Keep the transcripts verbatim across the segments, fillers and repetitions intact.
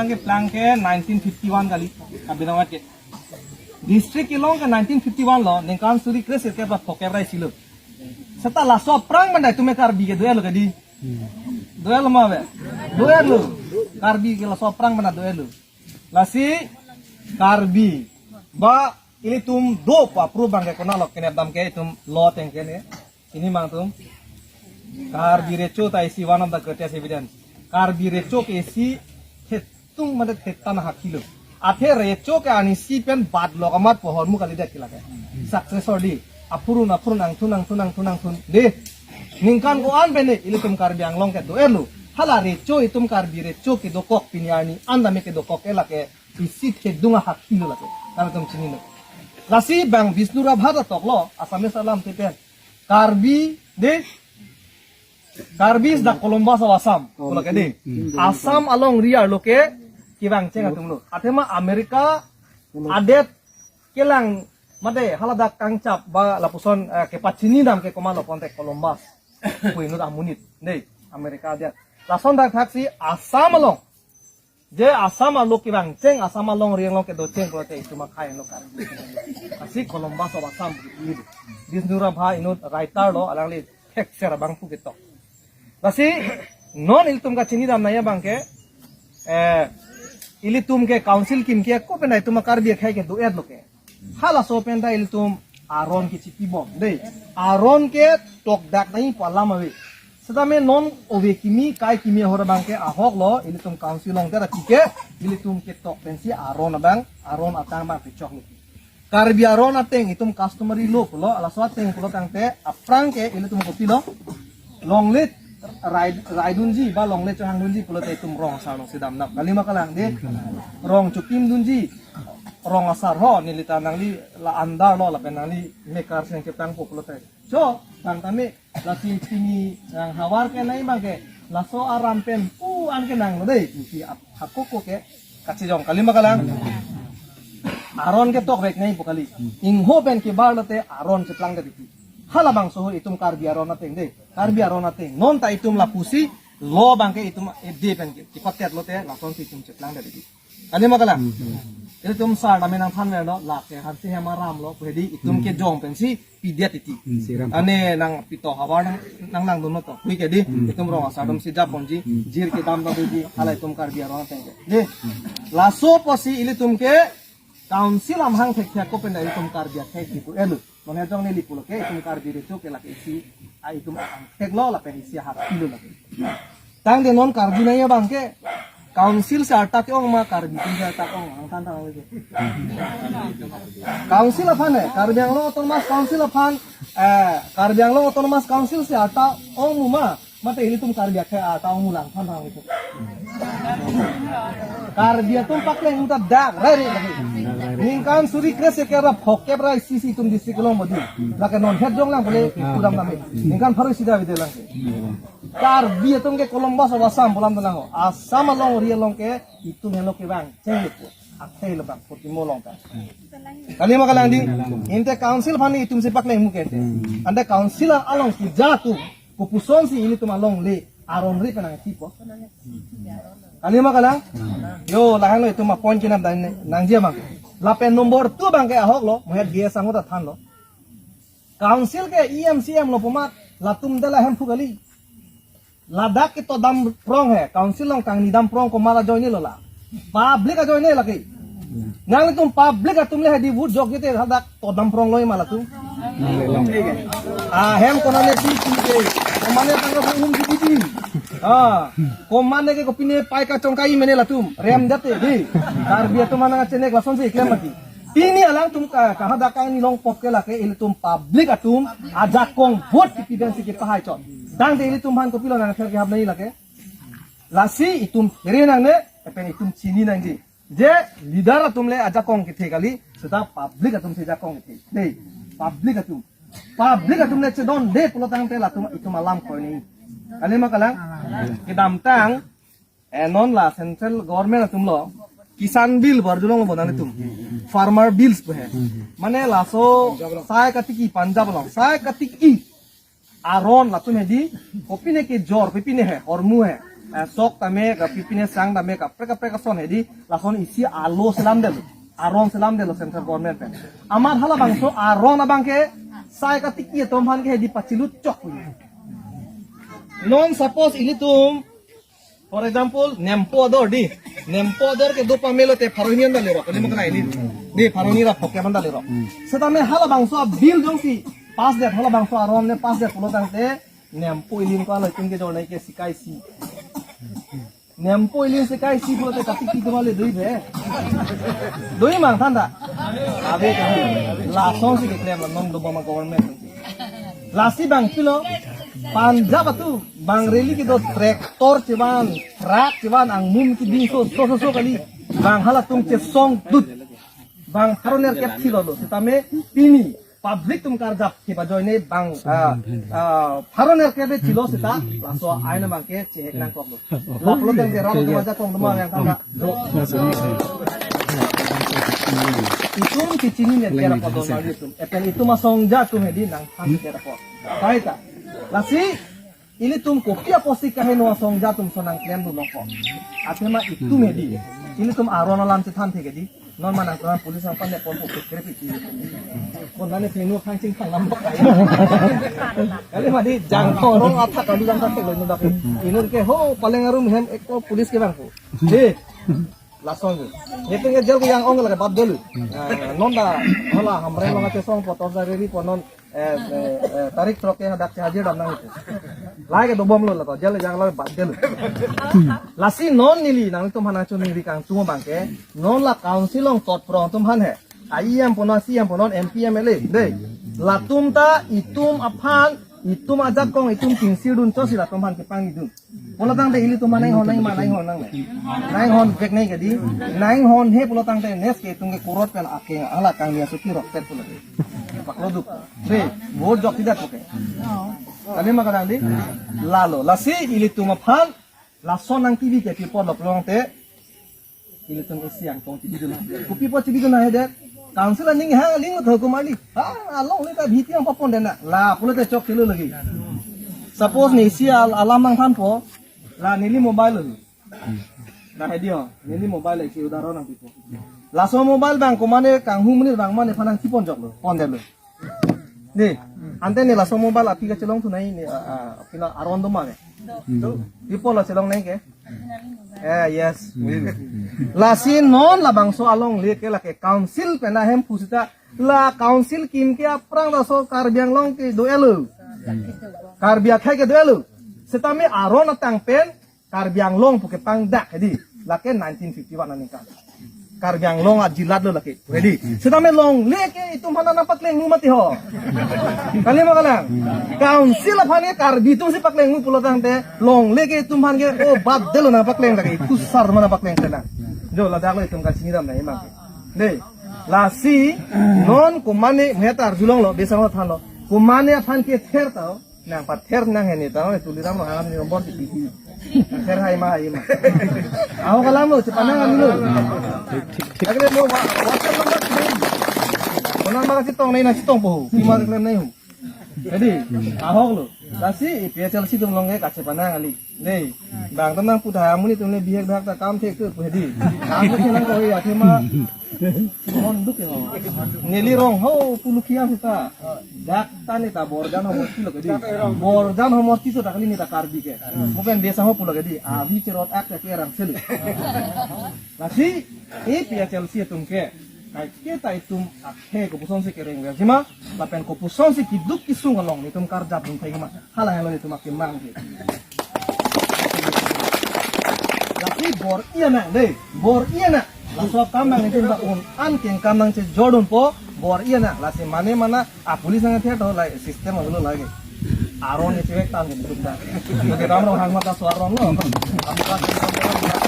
Keplang ke nineteen fifty-one kali, Karbi Anglong ke. District kelong ke nineteen fifty-one lo, ningkan suri kre-sirkep ra phokep ra isi lo. Seta laso aphrang mana itum Karbi ke do-et lo kedi. Do-et lo ma ave. Do-et lo. Karbi ke laso aphrang mana do-et lo. Lasi Karbi ba ilitum do pu approve abang ke konat lo, kenep dam ke itum lo teng ke ne. Chini ma itum. Karbi Recho ta isi one of the greatest evidence. Karbi Recho ke isi thetung mate thetan hak helo. Athe Recho ke anisi pen bat lo kamat pohor mu kali dak kila ke. Successor di. Aphurun, aphurun, angthun, angthun, angthun, angthun. Di. Ningkan ko-an pen ne ilitum Karbi Anglong ke do-et lo. Hala Recho itum Karbi Recho kedokok pini arni an dame kedokok ke lake isi thedung ahak helo lake. Kalitum chinilo. Lasi bang Bishnurabha ta toklo, Assamese alam te pen. Karbi, de, Karbi is the Columbus of Assam. Pulo ke de. Assam alongri arlo ke kevangcheng atum lo. Athema America adet kelang mate haladak kangchap ba lapuson, eh, kepachini dam ke komatlo pon te Columbus pu inut amonit. De, America adet. Lason dak thaksi Assam along. Je Assam along kevangcheng, Assam alongri along kedocheng pulote itum akhei lo Karbi. Lasi Columbus of Assam pu. Bishnurabha inut writer lo, alangli thekser abang pu ketok. Lasi non ilitum kachini dam nangji abang ke, eh, ilitum ke council kimke ako pen itum Karbi akhei ke do-et lo ke. Halaso pen ta ilitum aron ke chipibom. De, aron ke tokdak nangji pu alam ave. Setame non ove kimi, kai kimi ahor abang ke ahok lo, ilitum council along tera tike, ilitum ketok pensi aron abang, aron ateng abang pechok lo. Karbi aron ateng itum customary law pulo, laso ateng pulo tangte, aphrang ke ilitum kopilo, longle rai, raidunji, ba longle chohangdunji pulote itum rong asar alongsi damnap. Kali ma kalang de, rong chokimdunji, rong asar ho, neli ta nangli la andar lo, lapen nangli mekar seng keptang po pulote. Cho, tang tame, lasi pini nang havar ke nangji abang ke, laso aram pen pu an ke nang lo de, isi ap-, hakoko ke, kachejong kali ma kalang. Aron ke tokvek nangji pu kali. Ingho pen kebar lote aron cheplang de titi. Halabangso ho itum Karbi aron ateng de. Karbi aron ateng. Non ta itum lapusi lo abang ke itum ede pen ke. Kipatet lote lasonsi itum cheplang de titi. Kali ma kalang. Ilitum sar tame nangthanver lo, lake Hanse Hema aram lo, pu hedi itum kejong pensi pidet titi. Ane nang pito havar nang, nang langdun lo to. Hui ke di, itum rong asar atum si japonji, jir kedam ta doji, hala itum Karbi aron ateng ke. Di, laso apotsi ilitum ke council amahang thekthe ako pen ilitum Karbi akhei ke do-et lo. Non hejong neli pulo ke itum Karbi Recho ke lake isi, a itum angthek lo lapen isi ahak helo lake. Tangte non Karbi nangji abang ke council si arta ke-ong ma Karbi atum si arta ke-ong, angthan tang lagi. Council aphan he, Karbi Anglong Autonomous Council aphan, eh, Karbi Anglong Autonomous Council si arta ong mu ma, mate ilitum Karbi akhei arta ong mu, lang than tang lagi. Karbi atum pakleng uta dak rai rai lagi. Ningkan suri kre-sirkep ra phokep ra isi si itum district along bodi. Lake non hejong lang pule udam nami. Ningkan pharo isi da bide lang. Karbi atum ke Columbus of Assam pu alam ta lang ho. Assam alongri along ke itum helo kevangcheng lo pu. Akhei lo bang, putimo along ta. Kali ma kalang di. Inte council aphan itum si pakleng mu ke ante. Ante council along puja atum, kopuson si ilitum alongle aron ri pen nangthipo. Kali ma kalang. Yo, lahenlo itum a-point kenam dan nangji abang. Lapen number two abang ke ahok lo, mohet G S angot ta thanlo. Council ke E M C M lo pu amat, latum dela Hemphu kali. Ladak keto dam prong he, council along kangni dam prong komat ajoine lo la. Public ajoine lake. Nanglitum public atum le hedi vote jokje te hadak to dam prong lo ma latum. Ahem konane si si ke. Komane tangka bu um di di. Ah, komane ke kopine pai kachongkai mene latum. Rem date di. Karbi atum anang achenek lasonsi klem mati. Pini alangtum ka, kahadak kangni longpop ke lake ilitum public atum ajakong vote kipi pensi kipahai chot. Tangte ilitum aphan kopilo nangther kehap nangji lake. Lasi itum here nangne, lapen itum chini nangji. Je leader atum le ajakong kethe kali, seta public atum si ajakong kethe. Dei, public atum. Public atum le chedonde pulo tangte latum itum alam koi ni. Kali ma kalang? Kedamtang, eh, non la central government atum lo, Kisan Bill pu arjulong lo bonang itum. Farmer Bills pu he. Mane laso sai katiki Punjab along. Sai katiki aron latum hedi, kopine kejor, pipine he, hormu he. eh, sok tame, ka pipine sang tame, kaprek kaprek ason hedi, lason isi alo selamdetlo, aron selamdetlo central government pen. Amat halabangso aron abangke sai katiki atum aphan ke hedi pachilut chok pu. Non suppose ilitum, for example, nempo ador di. Nempo ador kedo pame lote pharo hini an dalerok. Kali maka nai di. Di pharo hini ra phokep an dalerok. Setame halabangso a bill jongsi pass det, halabangso aron ne pass det pulo tangte nempo ilin ko alo itum kejor nai ke sikai si. Nempo ilin sikai si pulote katiki atum ale dui be. Dui mang than da. Ave ke. Lasonsi keklem la non dobom a government. Lasi bang pilo, Punjab atum bang rally kedo tractor chevan, truck chevan, angmum keding so so so so kali. Bang halatum chesongdut. Bang pharo nerkep thilolo, setame pini public atum karjap ke bajoine bang, ah, ah, pharo nerkep thilo seta, laso ain abangke chehek nangkoklo. Lapulo tangte ram atum ajakong atum yang tanda. Itum kechini nerkep apot don lagi itum. Epen itum asongja atum hedi nangthan nerkep apot. Kaita. Lasi ilitum kopi apotsi kaheno asongja atum ason nangklemdun nangkok. Athema itum hedi. Ilitum aron alam chethan thek hedi. Non manang tuan police ang panek pon pokok krep iti. Pon nane pinu khang ching khang lam bok ayo. Kali madi jangthong rong athak kali jangthong thek lo inut dak. Inut ke ho paleng arum hem ekko police ke bang ko. He. Lason ke. Nyeting ke jail ke yang ong lagi bab jail. Ah, non da hala Hamren lo ngate song potor jari ri pon non eh, eh, eh, tarik throk ke hadak ke hajir dam nang itu. Lai ke dobom lo la to, jail jang lo bad jail. Lasi non neli nangtum aphan nangchoningri kangtung abangke, non la council along tot prong atum aphan he. A E M punon, C E M punon, M P, M L A, dei. Latum ta itum aphan, itum ajakong, itum kingsirdun chosi latum aphan kepangjidun. Pulo tangte ilitum ma nang hon nang ma nang hon nang le. Nang hon vek nai kedi. Nang hon he pulo tangte nes ke itum ke kurot pen ake ala kangni aso kirok pet pulo. Paklo duk. Be, vote jok tidak oke. Kali ma kadang di? Lalo. Lasi ilitum aphan lason nang T V ke pipor lo pulo tangte. Ilitum isi angtong chibidun. Kopi apot chibidun ahe det. Council aning ha ling tho kumali. Ha, along le ta B P ang papon dena. La, pulote chok chelo lagi. Suppose ne isi al-, alam nangthanpo. La neli mobile lo. Na hedi ho, neli mobile isi udaron nangpipo. Laso mobile bang komane kanghu menir bang mane phan nangchipon joklo. Pon detlo. Di, ante ne laso mobile api kachelong thu nai ne, ah, ah, pila aron do ma ke? Do. Di pulo chelong nai ke? Eh, yes. Lasi non labangso alongle ke lake council pen ahemphu seta la council kim ke aphrang laso Karbi Anglong ke do-etlo. Karbi akhei ke do-etlo. Setame aron atang pen Karbi Anglong pu kepangdak hedi. Lake nineteen fifty-one aningkan. Karbi Anglong ajilat lo lake. Hedi. Setame longle ke itum aphan nangpakleng mu mati ho. Kali ma kalang. Council aphan ke Karbi atum si pakleng mu pulo tangte longle ke itum aphan ke o bad detlo nangpakleng lake. Kusar ma nangpakleng tena. Jo ladak lo itum kachini dam na imang. Dei. Lasi non komane metar julong lo besang lo than lo. Komane aphan kether ta ho. Nangpather nang heni ta, Tuliram Ronghang ni nombor si piti. Ther hai ma hai ma. Ahok alam lo, chepanang kami lo. Agar lo wa-, WhatsApp number si. Konat ma kachetong nai nangchetongpo. Kima klem nai ho. Hedi, ahok lo. Lasi P H L C atum along ke kachepanang kali. Dei, bang atum nangpu tha amonit atum le bihek dak ta kam thek tu hedi. Kam thek nang ko ya thema. Hon duk ya. Neli rong ho pulu kiam seta. Dak ta ne ta Borjan ho mosti lo kedi. Borjan ho mosti so ta kali ne ta Karbi ke. Mo pen desa ho pulo kedi. Avi cherot ak ke rang selu. Lasi, e P H L C atum ke. Kaike ta itum akhei kopusonsi kereng ver sima. Lapen kopusonsi kiduk kisung along itum karjap dun thek ma. Hala helo itum akemang ke. Lasi bor-i nang dei, bor-i nang. Laso akam nangtum ta un-an kengkam nangchejordunpo, bor-i nang. Lasi mane mana a police nangthe to lai system alo lagi. Aron isi vek tang itum ta. Lagi Ram Ronghang mata so aron lo. Kamu kan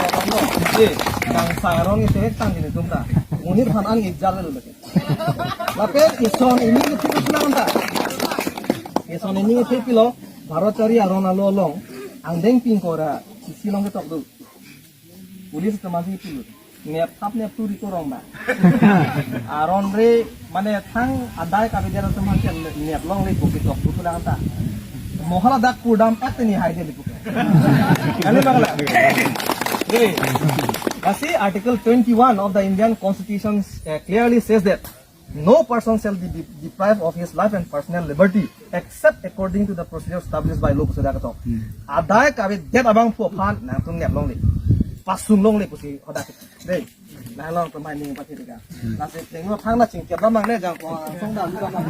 aron lo. Ye, kangsai aron isi vek tang itum ta. Monit aphan an ijal lo lagi. Lapen ison ini ke thik pulang ta. Ison ini ke thik pilo, Bharat chari aron alo along, angdeng pingkora, isi along ketok do. Police teman si pilo. Nep thap nep turi korong ba. Aron re, mane thang adai kabe dia teman ke nep longle ko ketok do pulang ta. Mo hala dak kudam et ni hai de lipu ke. Kali bang la. Dei. Lasi Article twenty-one of the Indian Constitution uh, clearly says that no person shall be de- deprived of his life and personal liberty except according to the procedure established by law, pusi hadak ketok. Adai kavedet abangphu aphan nangtum nep longle, pasung longle pusi hadak. Dei. Nang long pemain ning pati tiga. Lasi tengno thang na chingkep lamang ne jangkong song da lu lamang.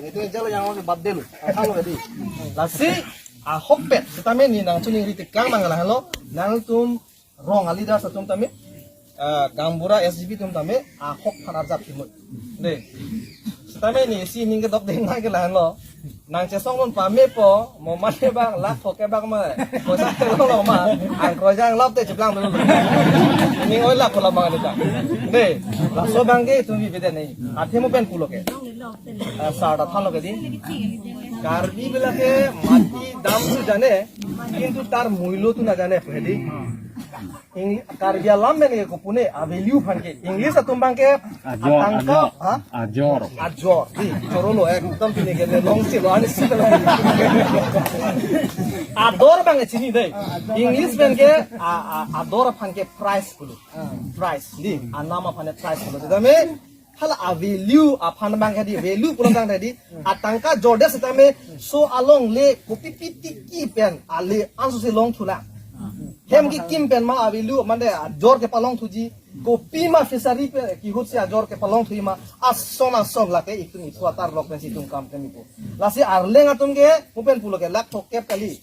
Itu jalo yang orang bad del. Thang lo di. Lasi ahokpet sitame ne nangtum ning ri tekang mang lahelo, nangtum rong a leader atum tame, ah, gaonbura S G B atum tame ahok aphan arjap chimut. Dei. Sitame ne isi ning kedok ding nang ke lahelo. Nang chesong non pamepo, mo mane bang, lakh thok ke bang ma. Poisa ke long long ma, angkroi jang lap te chiplang dulu. Ning oi lakh ko lam bang ta. Dei, laso bang ke itum bibide nei. Athe mo pen pulo ke. Ah, sar ta thalo ke di. Karbi bela ke mati dam tu jane, kintu tar muilo tu na jane, pu he di. Eng-, Karbi alam pen ke kopune, a value aphan ke. English atum bang ke, ajor, atangka, ajor. Ha? Ajor. Ajor. Di, choro lo, ekdom pini ke long si lo, ani si lo. Ador bang ke chini dei. English pen ke, a, a, ador aphan ke price pulo. Price. Di, anam aphan ke price pulo. Sitame, hala a value aphan bang ke di, value pulo bang ke di, atangka jorde sitame, so along le, kopi piti ki pen, ale anso si long thulang. Hem kekim pen ma a value, mane ajor kepalong thuji, kopi ma fishery pen, kehut si ajor kepalong thuji ma, ason ason lake itum ipu atar lok pen si itum kam pen ipu. Lasi Arleng atum ke, mo pen pulo ke, lakh thok kep kali.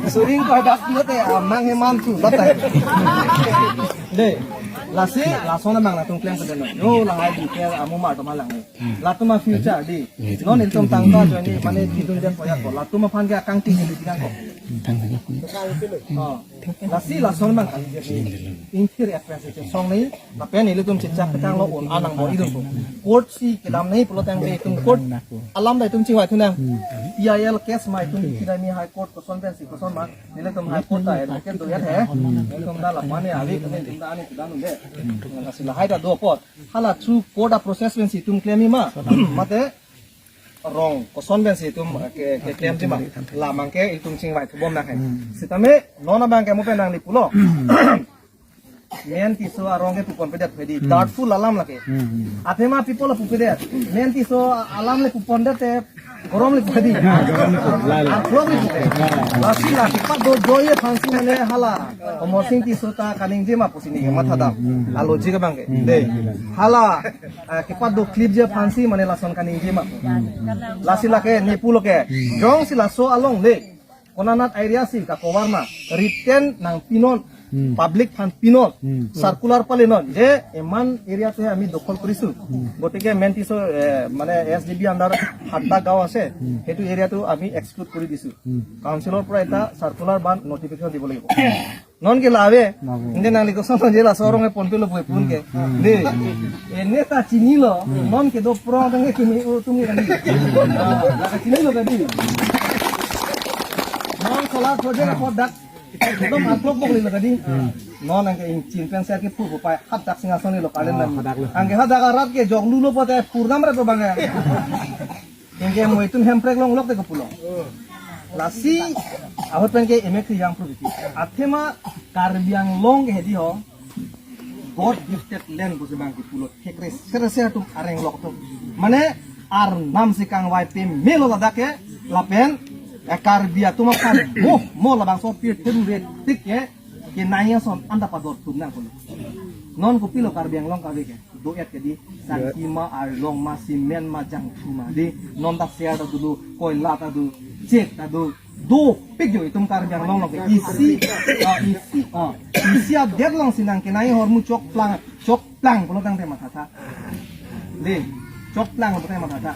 Suring ko dak pulo te, amang heman tu, batai. Dei, lasi, lason amang latum klem pen no. Yo, lahai di ke, amu mar to malang. Latum a future di. Non itum tangka jo ni, mane di dun den poyak ko. Latum aphan ke akang ting di bilang ko. Oh. Lasi lason bang kali jadi. Ingkir appreciation song ni, lapen ilitum chechak petang lo un anang bo itum. Court si kedam nei pulo tangte itum court alam ta itum chingvai thunang. P I L case ma itum kidami High Court koson pen si koson ma. Ilitum High Court ta advocate do ya he. Ilitum da la mane avi kami itum da ani kedam de. Lasi lahai ta do apot. Hala through court a process pen si itum klem ma. Mate rong koson pen si itum ke, ke klem ji ma. Lamang ke itum chingvai thubom nang he. Sitame non abang ke mo pen nangli pulo. Men Tisso arong ke pupon pedet he di. Doubtful alam lake. Athema people pupedet. Men Tisso alam le pupon det te gorom le pupe di. Arklok le pupe. Lasi lake pat do joye aphan si mane hala. Amarsing Tisso ta kaningje ma pusi ne matha dam. A logic abang ke. Dei. Hala, ah, kepat do clip je aphan si mane lason kaningje ma. Lasi lake ne pulo ke. Jongsi laso along le. Konanat area si ka cover ma. Written nangpinon. Public aphan pinon. Circular palenon. Je eman area te ami dokhol korisu. Gotike Men Tisso, eh, mane S G B under Hatta gaon ase. Hetu area tu ami exclude kori disu. Councilor pora eta circular ban notification dibo lagibo. Non ke lave. Inde nangli koson je laso arong e pon pelo boi pun ke. Dei. Ene ta chinilo. Non ke do pro tang ke kimi utum ke kali. La ke chinilo kali. Non solar project ko dak. Dom atrok bok lilo kali. Non nang ke ingchin pen ser ke pu pai hadak sing ason lo kalen nang. Hadak lo. Ang ke hadak arat ke jok lulo pote purnam ra to bang ya. Ingke mo itum hemprek longlok te kepulo. Lasi, ahut pen ke emek yang property. Athema Karbi Anglong ke hedi ho. God gifted land pusi bang kepulo. Kekre sere sere atum areng lok atum. Mane arnam si kangvai pemelo ladak ke lapen eh, Karbi atum aphan mo mo labangso pirthe ru re tik ke kenai ason anta pador thum nang pulo. Non kopilo Karbi Anglong kave ke. Do-et ke di, sangki ma, arlong ma, cement ma, jangthu ma di, non ta ser ta dulu, koila ta do, chek ta do, dopik jo itum Karbi Anglong lo ke, isi, ah, isi, ah, isi adet along si nang kenai ahormu chokplang, chokplang pulo tangte mathatha. Di, chokplang pulo tangte mathatha.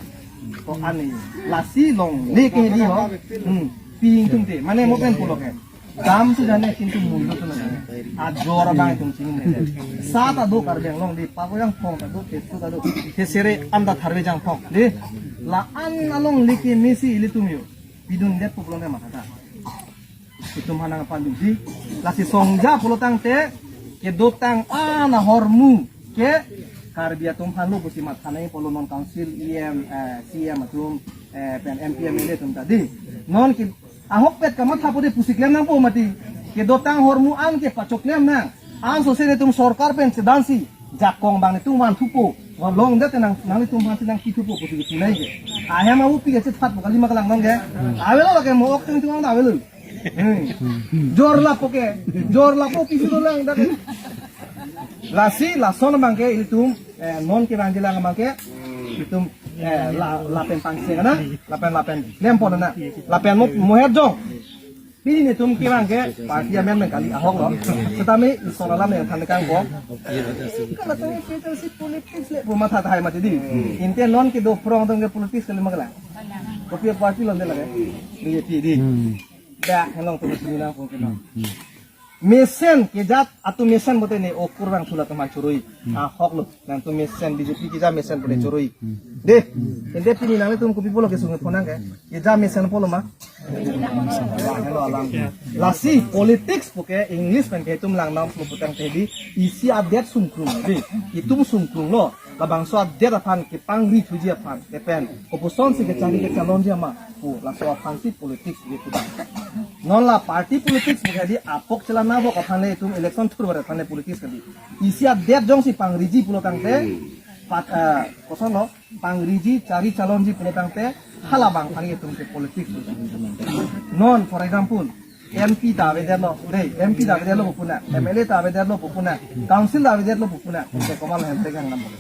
Ko ani, lasi longle ke di ho, hmm, ping tum te, mane mo pen pulo ke. Dam tu jane kintu muilo tu na jane. Ajor abang itum chini ne. Sa ta do Karbi Anglong di, pagoyang phong ta do, kesu ta do. Kesere anta tharve jang phong. Di, la-an along liki misi ilitum yo. Pidun det pulo ne mathatha. Itum hanang pandun di. Lasi songja pulo tangte, kedotang ana ahormu ke Karbi atum aphan lo pusi mathanai pulo non council E M, eh, C E M atum, eh, pen M P M L A atum ta di. Non ke Ahokpet kamathapo de pusi klem nangpo mati. Kedotang ahormu an ke pachoklem nang. Ansose netum sorkar pen chedansi jakong abang netum vanthupo. Along det nang, nanglitum aphansi nangkithupo pusi kipu nai ke. Ahem abu pi ke chetpatpo kali ma kalang nong ke. Avelo lake mo ok tung tung avelo. Hmm. Jor lapo ke. Jor lapo pisi dolang dak. Lasi lason abang ke ilitum, eh, non kevangjilang abang ke ilitum, eh, la, lapen pangsi na, lapen, lapen klempon na, lapen mo, moher jong. Pini netum kevang ke party amendment kali ahok lo. Setame ison alam yang than kangkong. Kalau tadi kita si politik le pematha tahai mati di. Inte non kedo prong tong ke politik kali ma kalang. Kopi party lo de lake. B J P di. Hmm. Dak helong tu sini nangkong ke non. Hmm. Mesen kejat atum mesen bote ne okur vangthu latum aphan choroi. Hmm. Ahok lo. Nangtum mesen B J P keja mesen bote choroi. Hmm. Dei. Ende pini nanglitum kopi pulo kesung phonang ke. Keja mesen pulo ma. Hello alam. Lasi politics puke English pen ke itum lang nam pulo putangte di isi adet sungkrung dei. Itum sungkrung lo. Labangso adet aphan kepangri thuji aphan. Kepen. Kopusonsi kechari kechalonji ma. Pu, laso aphansi politics di pudam. Non la party politics puke di apok chelang nabok aphan le itum election thur barat aphan le politics kali. Isi adet jongsi pangriji pulotangte, pat, eh, koson lo, pangriji chari chalonji pulotangte, halabang aphan itum ke politics pudam. Non, for example, M P ta avedetlo, dei, M P ta avedetlo pu puna, M L A ta avedetlo pu puna, council ta avedetlo pu puna, ke komal hem tegang nambok.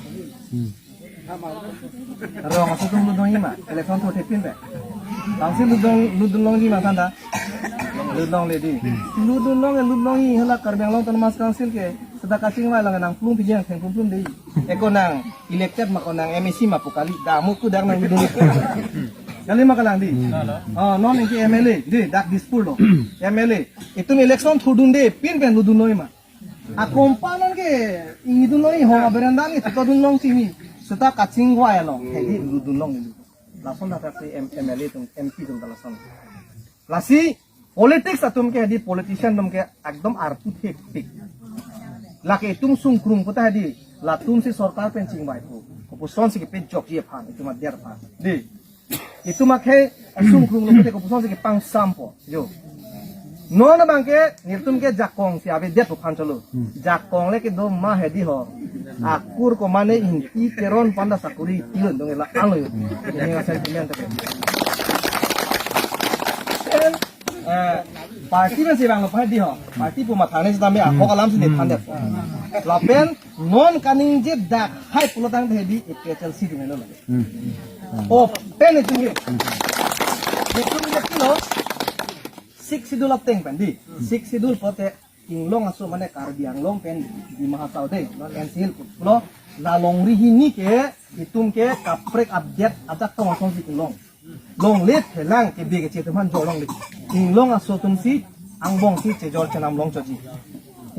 Rong aso atum lut longji ma, election thurthepin pe. Council lut long, lut longji ma than ta. Lut longle dei. Lut long, lut longji hala Karbi Anglong Autonomous Council ke seta kachingvai lang nangplung piji nangthengplung plung dei. Eko nang elected ma ko nang M A C ma pu kali, damu ku dak nang lut long. Kali ma kalang dei. Oh, non ke M L A dei, dak Dispur lo. M L A. Itum election thurdunde pin pen lut longji ma. Akompanon ke ingidun longji ho aberendan ke thotodun long sini. Seta kachingvai along. Hedi ludun long ini. Lason attack si M-, M L A atum, M P atum ta lason. Lasi politics atum ke hedi politician atum ke ekdom arpu thektik. Lake itum sungkrung puta hedi. Latumsi sorkar pen chingvaipo. Kopusonsi kepejokji aphan. Itum adet aphan. Dei. Itum akhei sungkrung lo pute kopusonsi kepangsampo. Jo. Non abang ke nelitum ke jakong si avedetpo aphan cholo. Jakong le kedo ma hedi ho. Akur komane Ingti Teron aphan ta sakori tilon dong la alo yo. Ini nga sentiment ta. Eh, party na si bang lo pa hedi ho. Party pu mathane si tame ahok alam si dethan det. Lapen non kaningje dak hai pulotangte hedi A P H L C ding lo. Hmm. Oh, pen itu ni. Itu ni kilo. Sixth Schedule ateng pen dei. Sixth Schedule pote Inglong aso mane Karbi Anglong pen Dima Hasao dei. N C Hills pulo. La longri hini ke itum ke kaprek update ajak tong asonsi kelong. Longle thelang ke bege che teman jolong dei. Inglong aso atumsi angbongsi chejor chenam longchotji.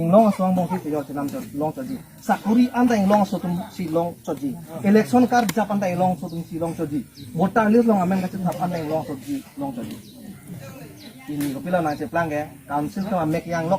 Inglong aso angbongsi chejor chenam cho-, longchotji. Sakori anta inglong aso atumsi longchotji. Election karjap anta inglong aso atumsi longchotji. Voter list along amen kachethap anta inglong aso atumsi longchotji. Ini kopilo nangcheplang ke, council atum amek yang lok